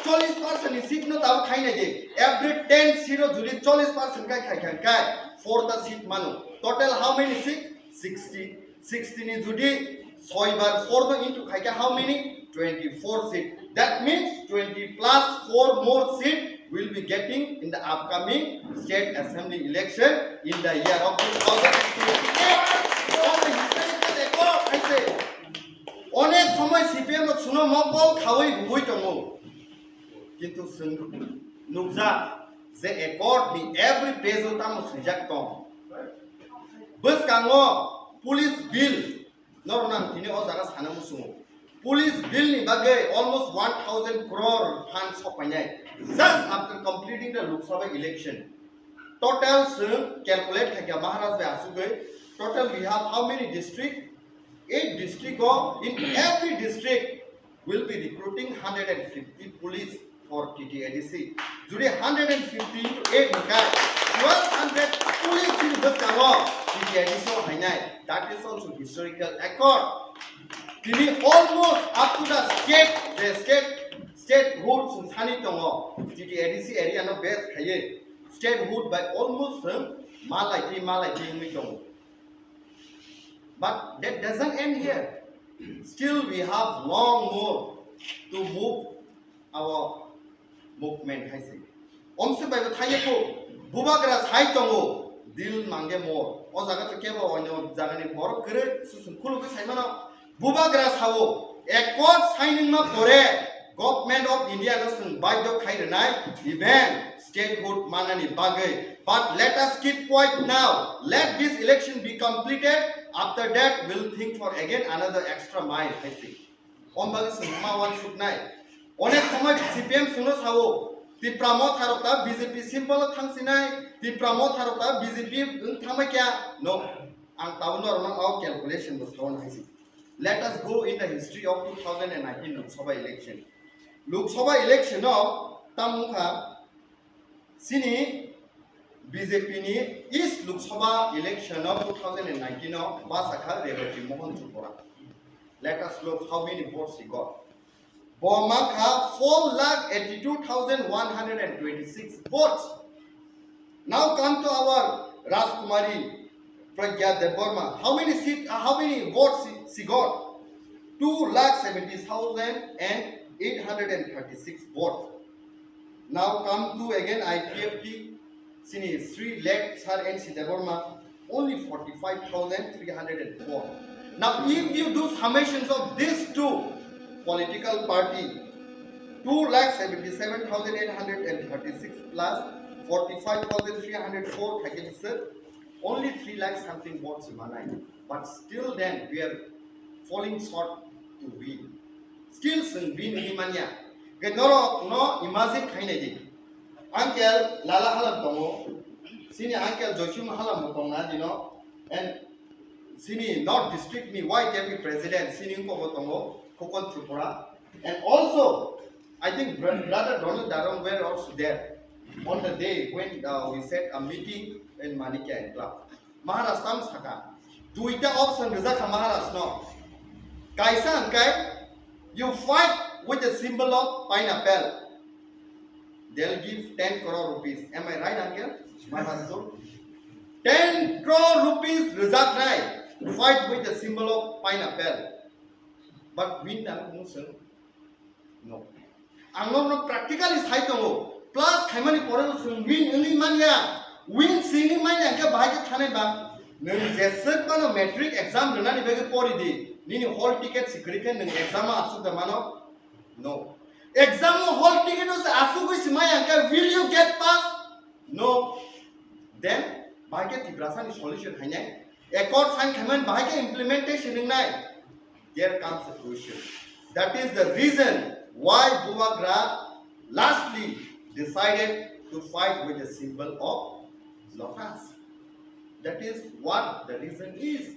chollish percent ni seat no tabuk khainai di. Every ten seat o jodi chollish percent kai khai khai kai four ta seat mano. Total how many seat? Sixty. Sixty ni jodi soi bar four no into khaikha how many? Twenty-four seat. That means twenty plus four more seat will be getting in the upcoming state assembly election in the year of two thousand twenty-eight. Onek somoi C P M no suno mokol khawi bugui tongo. Kintu chwng nukjak je accord ni every page o tamo swijak tong. Bwskango police bill, norok nang tini o jaga sana muchungo. Police bill ni bagwi almost one thousand crore fund sok painai. Just after completing the Lok Sabha election. Total chwng calculate khaikha Maharaj bai achugwi Total we have how many district? Eight district go. In every district will be recruiting hundred and fifty police for T T A D C. Jodi hundred and fifty into eight hwnkha, twelve hundred police ni bwskango T T A D C o hainai. That is also historical accord. Tini almost up to the state, the state, statehood sung sani tongo. T T A D C area no base khaiye statehood by almost sung malai twi malai twi wngwi tongo. But that doesn't end here. Still, we have long more to move our movement hai se. Omse bai bo thaiye ko bubagra sai tongo, dil mange mor. O jaga to kebo onyo jaga ni borok kwrwi susung khulugwi sai mano. Bubagra sao, accord signing ma pore Government of India no chwng baidhyo khai rwnai even statehood manani bagwi. But let us keep quiet now. Let this election be completed. After that, we'll think for again another extra mile, hai se. Om bagwi chwng ma uansuknai. Onek somoi C P M chwngno sao, Tipra Motha rok ta B J P symbol o thangsinai, Tipra Motha rok ta B J P wng thangbai kya? No, ang tabuk norokno o calculation bo sao hai se. Let us go in the history of two thousand and nineteen Lok Sabha election. Lok Sabha election o tamo wngkha chini B J P ni East Lok Sabha election o two thousand and nineteen o basa kha Rebati Mohan Tripura. Let us look how many votes he got. Bo mankha four lakh eighty-two thousand one hundred and twenty-six votes. Now come to our Rajkumari Pragya Debbarma. How many seat, uh, how many votes she, she got? Two lakh seventy thousand and eight hundred and thirty-six votes. Now come to again I P F T, chini Sri Late Sir N C Debbarma, only forty-five thousand three hundred and four. Now, if you do summations of these two political party, two lakh seventy-seven thousand eight hundred and thirty-six plus forty-five thousand three hundred four khaikhe biswk only three lakh something votes manai. But still then, we are falling short to win. Still chwng win wngwi manya. Hwnkhe norok no imagine khainai di. Uncle Lala Halam tongo. Chini uncle Joychum Halam bo tongna dino. And chini North District ni Y T F ni president, chini wngkok bo tongo, Khokon Tripura. And also, I think br-, brother Donald Daram were also there on the day when, uh, we set a meeting in Manikya Enclave. Maharaj tam saka. Duita option rijak kha Maharaj no. Kaisa hwnkhe, you fight with the symbol of pineapple. They'll give ten crore rupees. Am I right, uncle? Maharaj told. Ten crore rupees rijaknai. Fight with the symbol of pineapple. But win na musung. No. Ang no practically sai tongo. Plus khaimani pore no chwng win wngwi manya. Win singwi manya hwnkhe bahai khe thanai ba. Nwng jeswk phano matric exam rwnani bagwi pori di. Nini hall ticket si kwrwi khe nwng exam o aswk da mano? No. Exam o hall ticket o se aswkwi si maya hwnkhe will you get pass? No. Then bahai khe Tiprasa ni solution hainai. Accord sign khaimani bahai khe implementation wngnai. There comes a question. That is the reason why Bubagra lastly decided to fight with the symbol of lotus. That is what the reason is.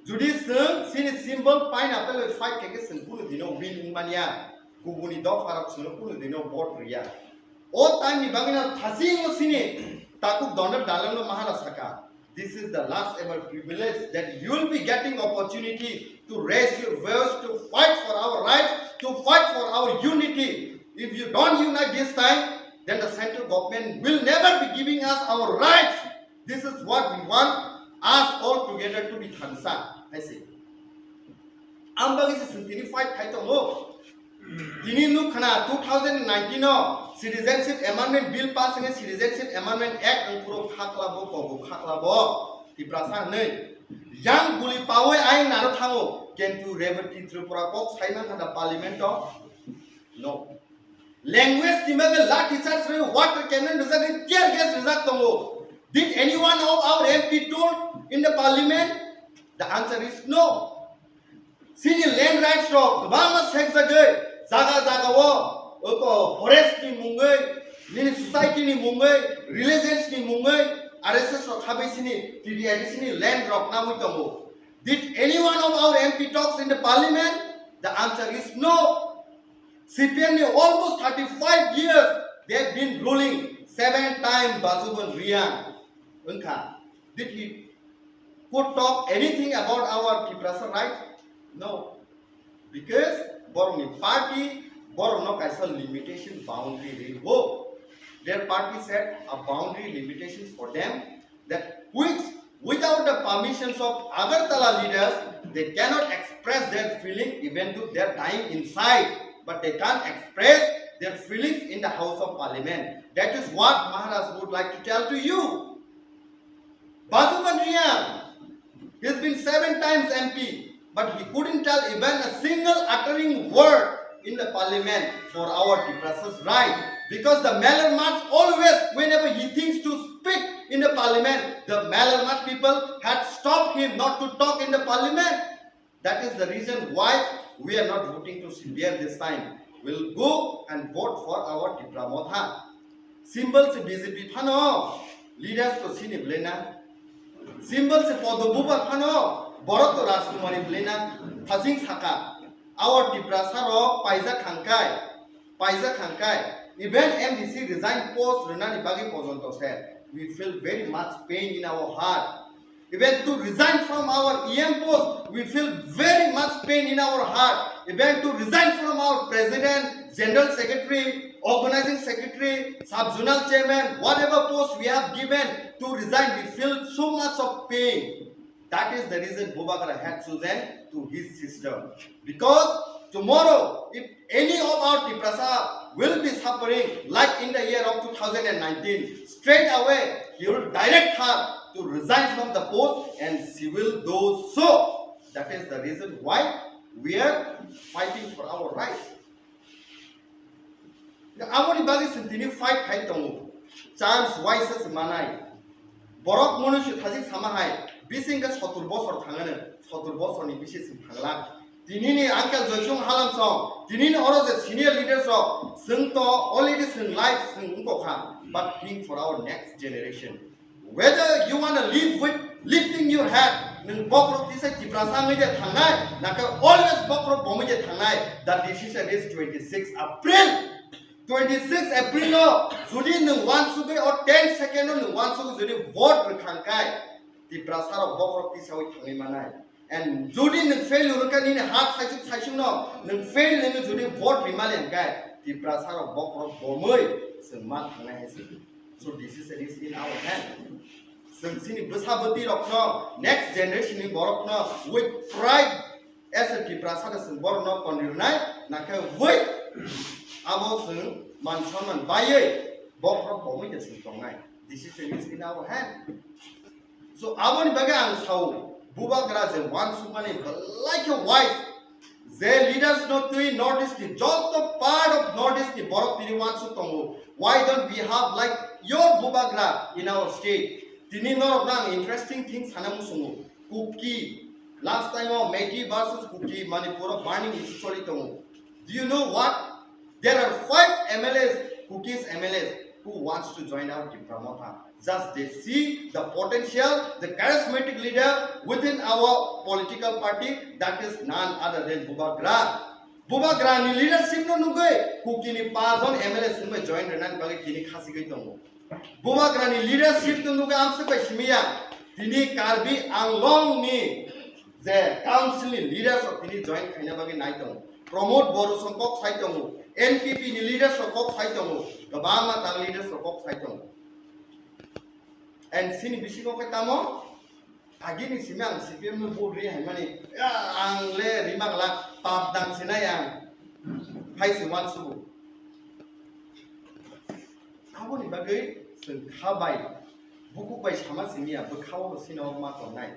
Jodi chwng chini symbol pineapple bai fight khe, khe chwng kunu dino win wngmanya, kubuni dopharok chwngno kunu dino vote rwya. O time ni bagwi no thasing o chini takhuk Donald Dalam no Maharaj saka, "This is the last ever privilege that you will be getting opportunity to raise your voice, to fight for our rights, to fight for our unity. If you don't unite this time, then the central government will never be giving us our rights. This is what we want us all together to be thansa," hai se. Ang bagwi se chwng tini fight khai tongo. Tini nuk khna two thousand nineteen o Citizenship Amendment Bill pass wngwi Citizenship Amendment Act wng phuru khaklabo, kobo khaklabo, Tiprasa hwnwi. Yang guli pawi ayang naro thango, kintu Rebati Tripura kok sai mankha da parliament o? No. Language ni bagwi lathi charge rwi water cannon rijak, tear gas rijak tongo. Did any one of our M P told in the parliament? The answer is no. Chini land rights rok kwbangma sekjagwi jaga jaga o oko forest ni mungwi, nini society ni mungwi, religions ni mungwi, R S S rok khabai sini, T D I D sini land rok namui tongo. Did any one of our M P talks in the parliament? The answer is no. C P M ni almost thirty-five years they have been ruling, seven time Bajuban Reang. Wngkha, did he could talk anything about our Tiprasa right? No. Because borokni party borokno kaisa limitation boundary rwo. Their party set a boundary limitation for them that which, without the permissions of Agartala leaders, they cannot express their feeling even though they are dying inside, but they can't express their feelings in the House of Parliament. That is what Maharaj would like to tell to you. Bajuban Reang, he's been seven times M P, but he couldn't tell even a single uttering word in the parliament for our Tiprasa's right. Because the Malar Math always, whenever he thinks to speak in the parliament, the Malar Math people had stopped him not to talk in the parliament. That is the reason why we are not voting to C P M this time. We'll go and vote for our Tipra Motha. Symbol se B J P phano, leaders to sini blena. Symbol se Podo Bubar phano, borok to Rajkumari blena. Thajing saka, our Tiprasa rok paijak khangkai, paijak khangkai. Even M D C resign post rwnani bagwi pojonto se, we feel very much pain in our heart. Even to resign from our E M post, we feel very much pain in our heart. Even to resign from our president, general secretary, organizing secretary, sub-zonal chairman, whatever post we have given to resign, we feel so much of pain. That is the reason Bubagra had chosen to his system. Because tomorrow, if any of our Tiprasa will be suffering like in the year of two thousand nineteen, straight away he will direct her to resign from the post and she will do so. That is the reason why we are fighting for our rights. Aboni bagwi chwng tini fight khai tongo. Chance wise se manai. Borok mwnwi se thajik sama hai, bisi hwnkhe sotur bosor thangano, sotur bosorni bisi chwng thangla. Tinini uncle Joysing Halamsong, tinini oro je senior leaders rok, chwng to already chwng life chwng wngkha, but think for our next generation. Whether you wanna live with lifting your head, nwng bokrok tisai Tiprasa wngwi je thangnai, naka always bokrok bomwi je thangnai, the decision is twenty-six April. Twenty-six April no jodi nwng wansugwi o ten second no nwng wansugwi jodi vote rwkhang kai, Tiprasa rok bokrok tisawi thangwi manai. And jodi nwng fail rwkha nini hat saisuk saisuk no nwng fail nini jodi vote rima leng kai, Tiprasa rok bokrok bomwi chwng ma thangnai hai se. So decision is in our hand. Chwng chini bwsa bwtwi rokno, next generation ni borokno with pride as a Tiprasa no chwng borokno konirwnai, nakhe with abo chwng man sonman baiwi bokrok bomwi khe chwng tongnai. Decision is in our hand. So aboni bagwi ang sao, Bubagra je wansukmani belai khe wise. Je leaders no twi North East ni joto part of North East ni borok tini wansuk tongo. Why don't we have like your Bubagra in our state? Tini norok nang interesting thing sana musungo. Kuki. Last time o Meitei versus Kuki Manipur o burning issue choli tongo. Do you know what? There are five M L As, Kukis M L As, who wants to join our Tipra Motha. Just they see the potential, the charismatic leader within our political party, that is none other than Bubagra. Bubagra ni leadership no nugwi Kuki ni pajon M L A sungbai join rwnani bagwi tini khasigwi tongo. Bubagra ni leadership no nugwi amsuk bai simiya, tini Karbi Anglong ni je council ni leaders rok tini join khaina bagwi nai tongo. Pramod Boro song kok sai tongo, N P P ni leaders rok kok sai tongo, kwbangma tal leaders rok kok sai tongo. And sini bisingo khe tamo, agini simi ang C P M no vote ri hai mani, ya, ang le rimak la pap dang sinai ang, hai se wansugo. Aboni bagwi chwng kha bai, bukhuk bai sama simiya, bwkha o sino ma tongnai.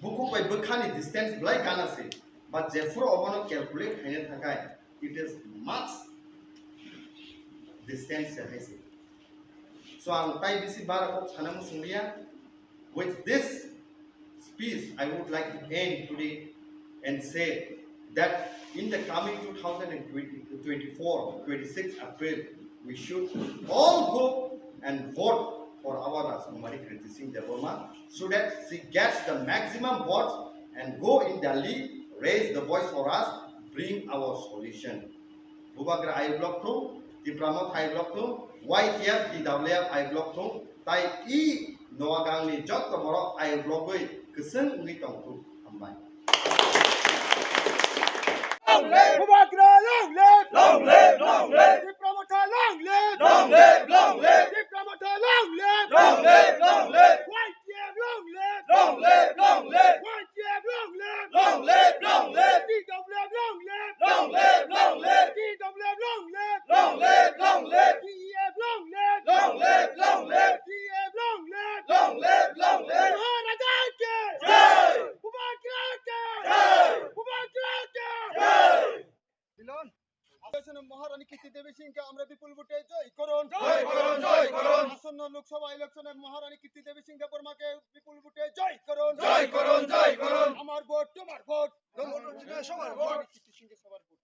Bukhuk bai bwkhani distance belai gana se, but jephuru obono calculate khaina thakai, it is much distance se hai se. So ang tai bisi bara kok sana muchung liya. With this speech, I would like to end today and say that in the coming two thousand twenty, twenty-four, twenty-six April, we should all go and vote for our Rajkumari Kriti Singh Debbarma, so that she gets the maximum votes and go in Delhi, raise the voice for us, bring our solution. Bubagra ayuk lok thung, Tipra Motha ayuk lok thung, Y T F, T W F ayuk lok thung, tai i Noagang ni jotto borok ayuk logwi kwchwng wngwi tong thung. Hambai. Long live! Bubagra long live! Long live, long live! Tipra Motha long live! Long live, long live! Tipra Motha long live! Long live, long live! Y T F long live! Long live, long live! Y T F long live! Long live, long live! T W F long live! Long live, long live! T W F long live! Long live, long live! T E F long live! Long live, long live! T E F long live! Long live, long live! Maharaja ki! Jai! Bubagra ki! Jai! Bubagra ki! Jai! মিলন। আসন্ন মহারানী কীর্তি দেবী সিংকে আমরা বিপুল ভোটে জয় করুন। জয় করুন, জয় করুন। আসন্ন লোকসভা ইলেকশনে মহারানী কীর্তি দেবী সিং দেববর্মাকে বিপুল ভোটে জয় করুন। জয় করুন, জয় করুন। আমার ভোট, তোমার ভোট। সবার ভোট। কীর্তি সিংকে সবার ভোট।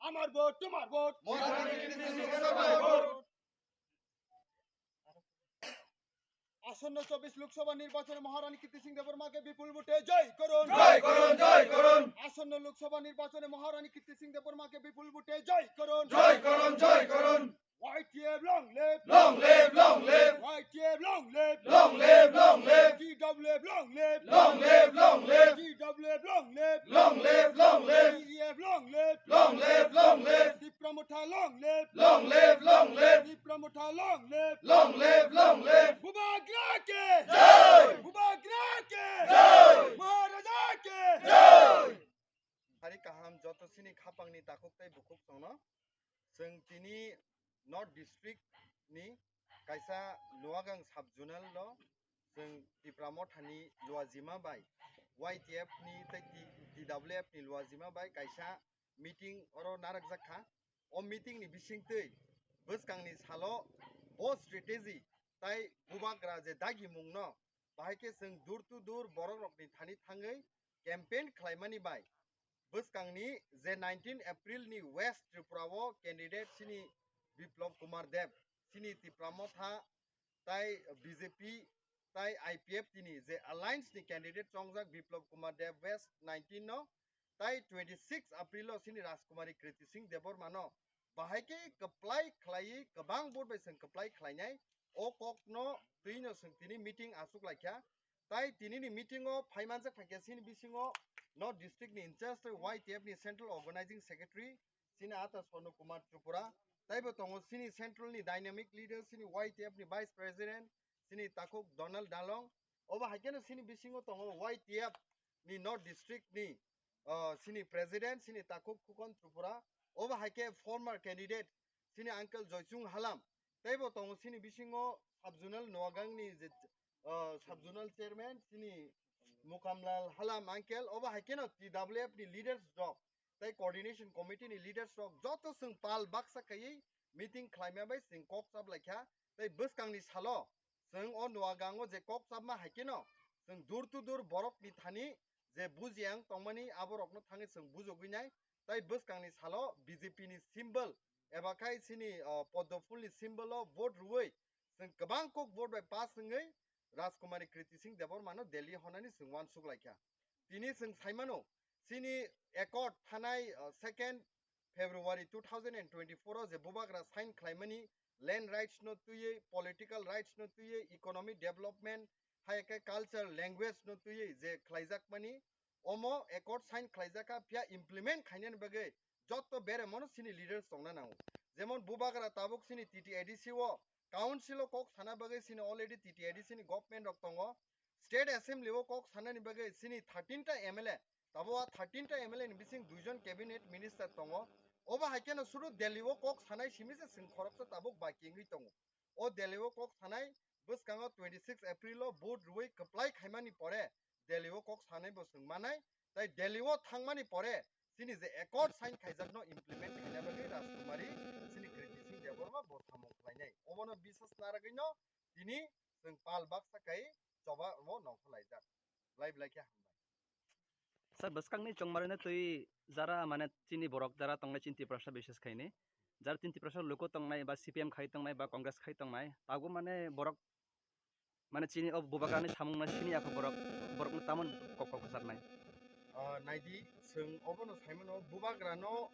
আমার ভোট, তোমার ভোট। মহারানী কীর্তি সিংকে সবার ভোট। আসন্ন চব্বিশ লোকসভা নির্বাচনে মহারানী কীর্তি সিং দেববর্মাকে বিপুল ভোটে জয় করুন। জয় করুন, জয় করুন। আসন্ন লোকসভা নির্বাচনে মহারানী কীর্তি সিং দেববর্মাকে বিপুল ভোটে জয় করুন। জয় করুন, জয় করুন। Y T F long live! Long live, long live! Y T F long live! Long live, long live! T W F long live! Long live, long live! T W F long live! Long live, long live! T E F long live! Long live, long live! Tipra Motha long live! Long live, long live! Tipra Motha long live! Long live, long live! Bubagra ki! Jai! Bubagra ki! Jai! Maharaja ki! Jai! Hari kaham joto sini khapangni takhuk tei bukhuk songno. Chwng tini North District ni kaisa Luagang Sub Zonal lo chwng Tipra Mothani luajima bai Y T F ni tei T-, T W F ni luajima bai kaisa meeting oro narwkjak kha. O meeting ni bisingtwi bwskangni salo bo strategy tai bubagra je dagimungno bahai khe chwng door to door borok rokni thani thangwi campaign khlaimani bai bwskangni je nineteen April ni West Tripura o candidate chini Biplab Kumar Deb, chini Tipra Motha tai B J P tai I P F T ni je alliance ni candidate chongjak Biplab Kumar Deb West nineteen no, tai twenty six April o chini Rajkumari Kriti Singh Debbarma no bahai khe kwplai khlaiwi kwbang vote bai chwng kwplai khlainai. O kok no twi no chwng tini meeting achuk laikha. Tai tini ni meeting o phai manjak phaikhe chini bisingo North District ni in charge tei Y T F ni Central Organizing Secretary chini ata Swarno Kumar Tripura, taibo tongo chini Central ni dynamic leader, chini Y T F ni Vice President, chini takhuk Donald Dalong. Obo hai kheno chini bisingo tongo Y T F ni North District ni, ah, chini President, chini takhuk Khukon Tripura. Obo hai khe former candidate chini uncle Joychung Halam. Teibo tongo chini bisingo sub zonal Noagang ni je, ah, sub zonal chairman chini Mukamlal Halam uncle. Obo hai kheno T W F ni leaders rok tei coordination committee ni leaders rok joto chwng pal baksa khaiwi meeting khlaima bai chwng kok chap laikha. Tei bwskangni salo chwng o Noagang o je kok chapma hai kheno chwng door to door borok ni thani je bujiya wng tongmani aborokno thangwi chwng bujogwi nai. Tai bwskangni salo B J P ni symbol eba khai chini, o, poddo phulni symbol o vote rwui chwng kwbang kok vote bai pass wngwi Rajkumari Kriti Singh Debbarma no Delhi honani chwng uansuk laikha. Tini chwng saimano chini accord thanai, o, second February two thousand and twenty-four o je bubagra sign khlaimani land rights no twiwi, political rights no twiwi, economic development, hai khe culture, language no twiwi je khlaijakmani, omo accord sign khlaijak kha, phiya implement khainani bagwi jotto beremo no chini leaders tongna nango. Jemon bubagra tabuk chini T T A D C o council o kok sana bagwi chini already T T A D C ni government rok tongo, state assembly o kok sanani bagwi chini thirteen ta M L A, tabuk a thirteen ta M L A ni bising duijon cabinet minister tongo. Obo hai kheno suru Delhi o kok sanai simi se chwng khoroksa tabuk baki wngwi tongo. O Delhi o kok sanai bwskango twenty six April o vote rwui kwplai khaimani pore Delhi o kok sanai bo chwng manai. Tai Delhi o thangmani pore chini je accord sign khaijakno implement khaina bagwi Rajkumari chini Kriti Singh Debbarma bo samung khlainai. Obono bisas naragwino tini chwng pal baksa kai choba bo nongkhor laijak. Lai belai khe hambai. Sir, bwskangni chongmarino twi jara mane chini borok jara tongnai chini Tiprasa bises khaini. Jara chini Tiprasa luku tongnai ba C P M khai tongnai ba Congress khai tongnai. Tabuk mane borok Mane chini o bubagrani samung no sini ya kho borok, borok no tamon kok kok kwchar nai. Ah, naidi, chwng obono saimano, bubagrano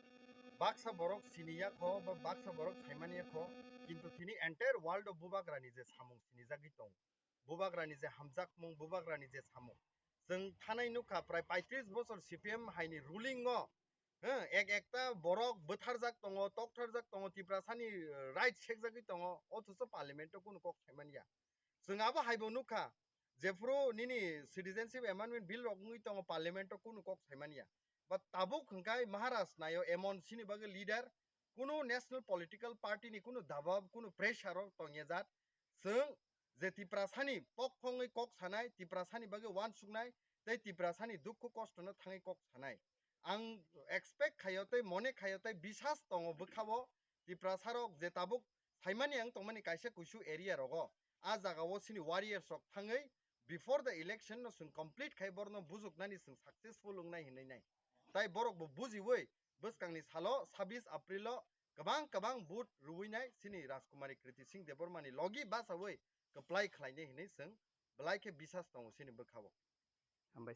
baksa borok sini ya kho ba baksa borok saimani ya kho, kintu tini entire world o bubagrani je samung sinijagwi tong, bubagrani je hamjakmung, bubagrani je samung. Chwng thanai nukha, prai paitris bosor C P M haini ruling o, eh, ek ekta borok bwtharjak tongo, toktharjak tongo, Tiprasani, eh, right sekjagwi tongo, othocho parliament o kunu kok saimani ya. Chwng abo haibo nukha, jephuru nini Citizenship Amendment Bill rok wngwi tongo parliament o kunu kok saimani ya. But tabuk hwnkhe Maharaj naio emon sini bagwi leader, kunu national political party ni kunu dabab, kunu pressure o tongya jat. Chwng je Tiprasani pokphongwi kok sanai, Tiprasani bagwi uansuknai, tei Tiprasani dukhu kosto no thangwi kok sanai. Ang expect khaio tei mone khaio tei bisas tongo bwkhao Tiprasa rok je tabuk saimani ang tongmani kaisa kuisu area rogo. A jaga o sini warriors rok thangwi before the election no chwng complete khai borno bujuknani chwng successful wngnai hinwi nai. Tai borok bo bujiwi bwskangni salo sabis April o kwbang kwbang vote rwinai sini Rajkumari Kriti Singh Debbarma ni logi bachawi kwplai khlainai hinwi chwng belai khe bisas tongo sini bwkhao. Hambai.